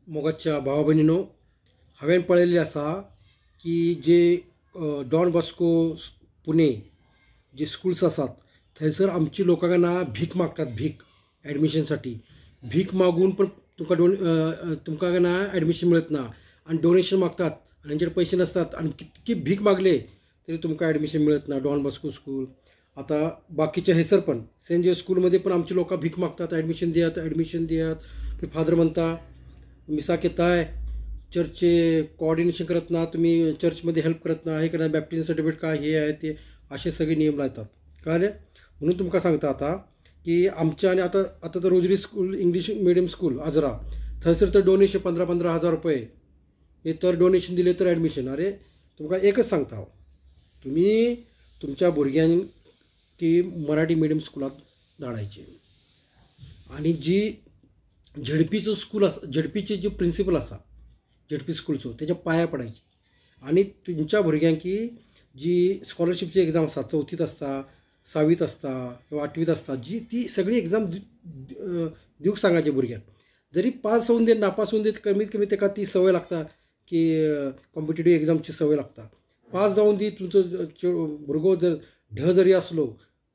मोगाच्या भावा भयणीनो, हांवें पळयल्लें आसा की जे डॉन बॉस्को पुणे जे स्कूल्स आसात थंयसर आमची लोकां ना भीक मागतात, भीक ॲडमिशनसाठी भीक मागून पण तुमकां तुमकां ना ॲडमिशन मिळत ना आणि डोनेशन मागतात आणि त्यांच्याकडे पैसे नसतात आणि कितकी भीक मागले तरी तुमकां ॲडमिशन मिळत ना डॉन बॉस्को स्कूल. आता बाकीच्या हेसर पण सेंट झेवियर स्कूलमध्ये पण आमची लोकं भीक मागतात, ॲडमिशन दियात, ॲडमिशन दियात. ते फादर म्हणता मिसाक येताय, चर्चचे कोऑर्डिनेशन करत ना, तुम्ही चर्चमध्ये हेल्प करत ना, हे करणार, बॅप्टिझम सर्टिफिकेट काय हे आहे ते, असे सगळे नियम लावतात. कळाले? म्हणून तुमका सांगता आता की आमच्या आणि आता आता तर Rosary school English medium school Ajara थंयसर तर डोनेशन 15-15 हजार रुपये हे तर डोनेशन दिले तर ॲडमिशन. अरे तुमकां एकच सांगता हांव, तुमी तुमच्या भुरग्यांक की मराठी मिडियम स्कुलांत धाडायचे आणि जी झेडपीचो स्कूल आसा, झेडपीचे जे प्रिंसिपल आसा झेडपी स्कूलचो, तेच्या पांया पडायचे आणि तुमच्या भुरग्यांकी जी स्कॉलरशिपची एग्जाम आसता, चवथीत आसता, सहावीत आसता किंवा आठवीत आसता, जी ती सगळी एग्जाम दिवंक सांगायचे भुरग्यांक. जरी पास होऊन दे नापास होऊन दे, कमीत कमी ताका ती सवय लागता की कॉम्पिटेटिव्ह एग्जामची सवय लागता. पास जावन दी तुमचो भुरगो जर ढ जरी असलो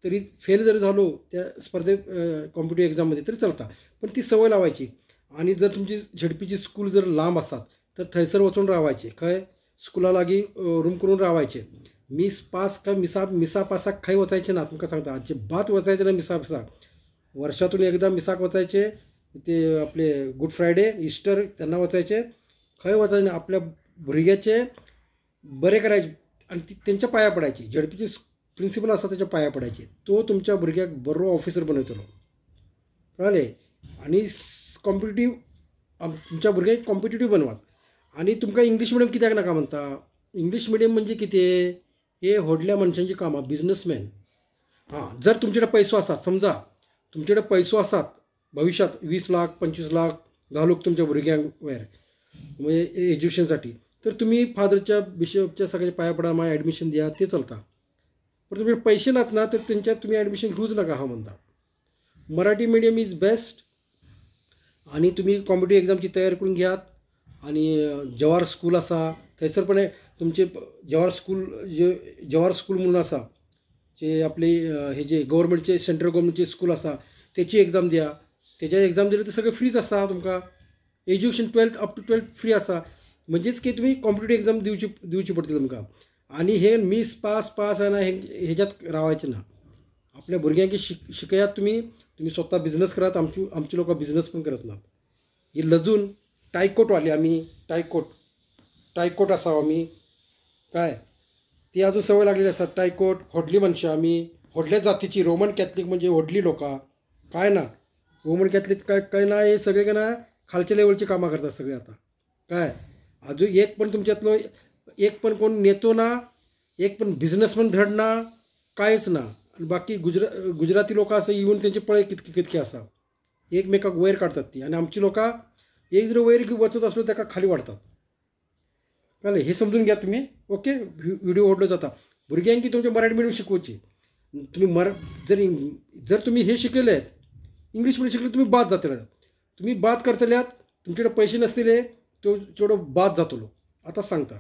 तरी फेल जरी झालो त्या स्पर्धे कॉम्पिटेटिव्ह एग्जाममध्ये तरी चलता, पण ती सवय लावायची. आणि जर तुमची झेडपीची स्कूल जर लांब आसात तर थंयसर वचून रावायचे, खंय स्कुला लागीं रूम करून रावायचे. मिस पास काय मिसा मिसा पासाक खंय वचायचे ना, तुमकां सांगता अजिबात वचायचे ना मिसा पासाक. वर्षातून एकदा मिसाक वचायचे, ते आपले गुड फ्रायडे इस्टर त्यांना वचायचे, खंय वचायचे ना. आपल्या भुरग्याचे बरे करायचे आणि ती त्यांच्या पाया पडायची. झेडपीचे प्रिंसिपल आसा त्याच्या पाया पडायचे, तो तुमच्या भुरग्याक बरो ऑफिसर बनयतलो. कळ्ळें? आनी कॉम्पिटिटीव तुमच्या भुरग्याक कॉम्पिटिटीव बनवात. आनी तुमकां इंग्लीश मिडियम कित्याक नाका म्हणटा? इंग्लीश मिडियम म्हणजे कितें, हे व्हडल्या मनशांची कामां, बिजनसमॅन. हां, जर तुमचे कडेन पयसो आसा, समजा तुमचे कडेन पयसो आसात भविश्यात 20 लाख 25 लाख घालूंक तुमच्या भुरग्यांक वयर म्हणजे एज्युकेशनसाठी, तर तुमी फादरच्या बिशपच्या सगळ्या पाया पडा, मागीर ॲडमिशन दिया, ते चलता. पण तुमचे पैसे नात ना तर तेंच्यात तुमी ॲडमिशन घेवूच नाका हांव म्हणटा. Marathi medium is best. आनी तुमी कॉम्पिटिटीव एग्जामची तयारी करून घेयात. आनी जवाहर स्कूल आसा थंयसर पण तुमचे जवाहर स्कूल जे जवाहर स्कूल म्हणून आसा, जे आपले हे जे गव्हर्मेंटचे सेंट्रल गव्हर्मेंटचे स्कूल आसा तेची एग्जाम दिया. तेच्या एग्जाम दिले तर सगळें फ्रीच आसा तुमकां. Education 12th up to 12th free आसा, म्हणजेच की तुमी कॉम्पिटिटीव एग्जाम दिवची दिवची पडटली तुमकां. आनी हे मिस पास पास ना हेज्यात रावायचें ना. आपल्या भुरग्यांक शिकयात तुमी, तुमी स्वता बिजनस करात. आमची आमची लोकां बिजनस पण करत नात. ही लजून टायकोटवाले आमी, टायकोट टायकोट आसा आमी, काय ती अजून सवय लागलेली आसा. टायकोट व्हडली मनशां आमी, व्हडल्या जातीची रोमन कॅथलीक म्हणजे व्हडली लोकां, काय ना रोमन कॅथलीक काय काय ना, हे सगळे काय ना खालच्या लेवलची कामां करतात सगळे आता. काय अजून एक पण तुमच्यातलो एक पण कोण नेतो ना, एक पण बिझनेसमन धड ना, कांयच ना. आनी बाकी गुजराती लोकां आसा इवन तेंचे पळय कितके कितके आसा, एकमेकाक वयर काडतात ती. आनी आमची लोकां एक जर वयर वचत आसलो ताका खाली वाडतात. कळ्ळें? हे समजून घ्या तुमी. ओके, व्हिडिओ व्हडलो जाता. भुरग्यांक तुमच्या मराठी मिडियम शिकोवची. तुमी जर जर तुमी हे शिकयले इंग्लीश मिडियम शिकले तुमी बाद जातले. तुमी बाद करतल्यात, तुमचे कडेन पयशे नासतले, तो चेडो बाद जातलो. आतां सांगता.